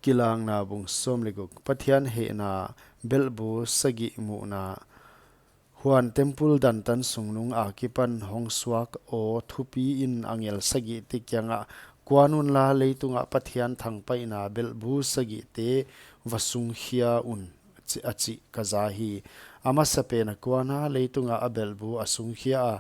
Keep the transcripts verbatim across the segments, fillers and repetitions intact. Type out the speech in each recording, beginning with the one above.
Kilakna bung sawm leh guk. Pathian hehna belhbu sagih muhna. Huan temple dantan sungnung akipan hong suak aw thupi in angel sagihte kiangah, kuan unla, leitungah Pathian thangpaihna belhbu sagihte va sungkhia un, chi- a chih ka za hi. A masapen a kuana leitungah a belhbu a sungkhia a,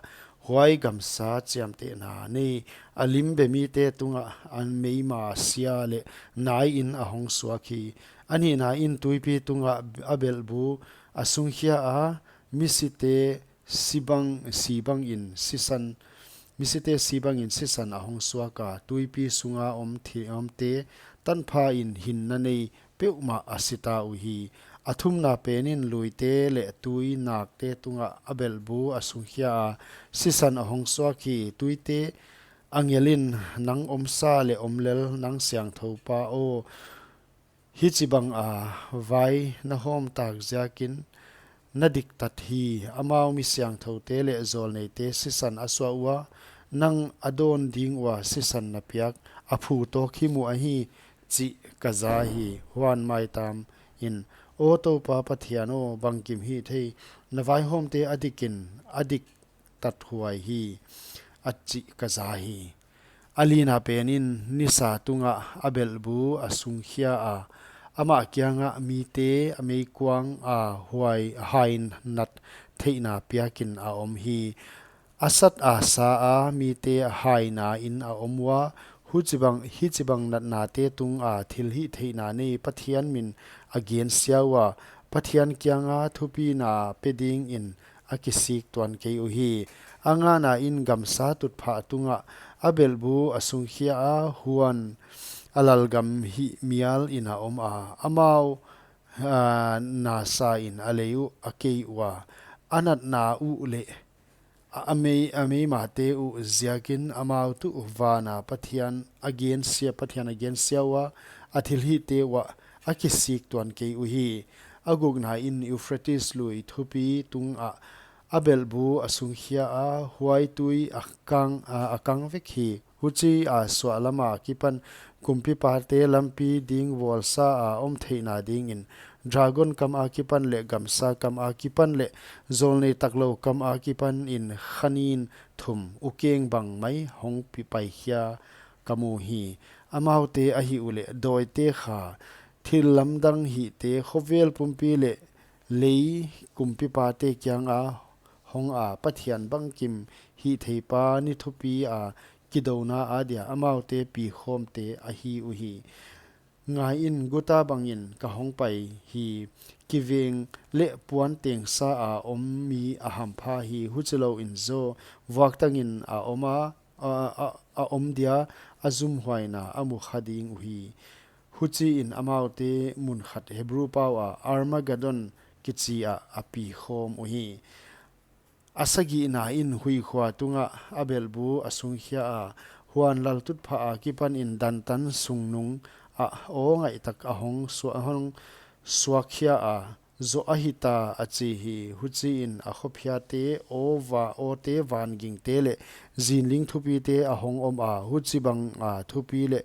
huai gamsa chiamtehna nei a lim bemite tungah a meima sia leh nai in a hong suak hi. A nihna in tuipi tungah a belhbu a sungkhia a, misite sibang, sibang in sisan, misite sibang in sisan a hong suak a, tuipi sunga om thi- omte tanpha in hinna nei peuhmah a sita uhi. A thumna pen in luite leh tui nakte tungah a belhbu a sungkhia a, sisan a hong suak hi. Tuite angel in, nang omsa leh omlel, nang siangthou pa aw, hichibang a vai na hawm tak ziakin na diktat hi. Amau mi siangthoute leh zawlneite sisan a suah ua, nang a dawn ding ua sisan na piak a phu tawk hi mu ahi, chih ka za hi. Huan maitam in, aw Toupa Pathian aw, bangkim hih thei, na vaihawmte a dikin a dik tathuai hi, a chih ka za hi. A lina pen in nisa tungah a belhbu a sungkhia a, amah kiangah mite a meikuang a huai hainat theihna piakin a om hi. A sat a sa a mite a haina in a om ua, huchibang, hichibang natnate tunga thilhihtheihna nei Pathian min a gensia ua, Pathian kianga thupina pe dingin a kisik tuan kei uhi. A ngana in gamsa tutphah tungah a belhbu a sungkhia a, huan a lalgam hih mial in a om a, amau, ah, nasa in a lei uh a kei ua, a natna uh leh a, a mei, a meimate uh ziakin amau tuh vana Pathian a gensia, Pathian a gensia ua, a thilhihte uah a kisik tuan kei uhi. A gukna in Euphrates lui thupi tungah a belhbu a sungkhia a, huai tui a kang, a, a kang vek hi. Huchi a suahlama kipan kumpipate lampi ding vualsa a om theihna dingin, dragon kam akipan leh gamsa kam akipan leh zawlnei taklou kam akipan in khanin thum ukeng bang mai hong pi paikhia ka mu hi. Amaute ahih uleh dawite kha, thil lamdang hihte, khovel pumpi leh lei kumpipate kianga hong a, Pathian bangkim hihtheipa ni thupi a kidona adia amaute pikhawmte ahi uhi. Ngai in, guta bangin ka hong pai hi, kiveng leh puan tengsa a om mi a hampha hi, huchilouin zaw vuaktangin a om a, a, a, a om dia, a zumhuaina a mu kha ding uhi. Huchiin amaute mun khat Hebru pau a Armageddon kichi ah a pikhawm uhi. A sagihna in huihkhua tungah a belhbu a sungkhia a, huan laltutphah akipanin dantan sungnung ah aw ngaihtak a hong sua-, a hong suakkhia a, zoh ahi ta, a chi hi. Huchiin a khophiate, aw va-, awte, vangingte leh zinling thupite a hong om a, huchibang a thupi leh,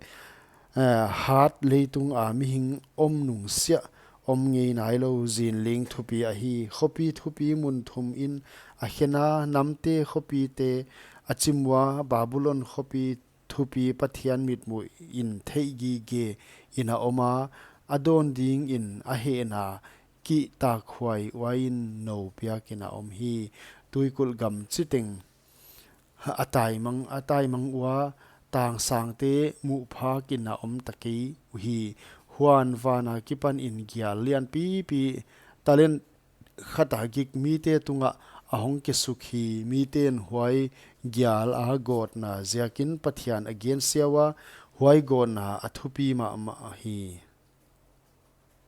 eh, hat leitung a mihing om nungsiah om ngei nailou zinling thupi ahi. Khopi thupi mun thum in a khen a, namte khopite a chim ua, Babulon khopi thupi Pathian mitmuhin theihgige in a om a, a dawn dingin a hehna kihtakhuai uain nou piakin a om hi. Tuikulh gam chiteng a taimang, a taimang ua, tangsangte muhphakin a om ta kei uhi. Huan van akipanin gial lianpipi, talent khata gik mite tungah a hong kisuk hi. Miten huai gial a gawtna ziakin Pathian a gensia ua, huai gawtna a thupi mahmah hi.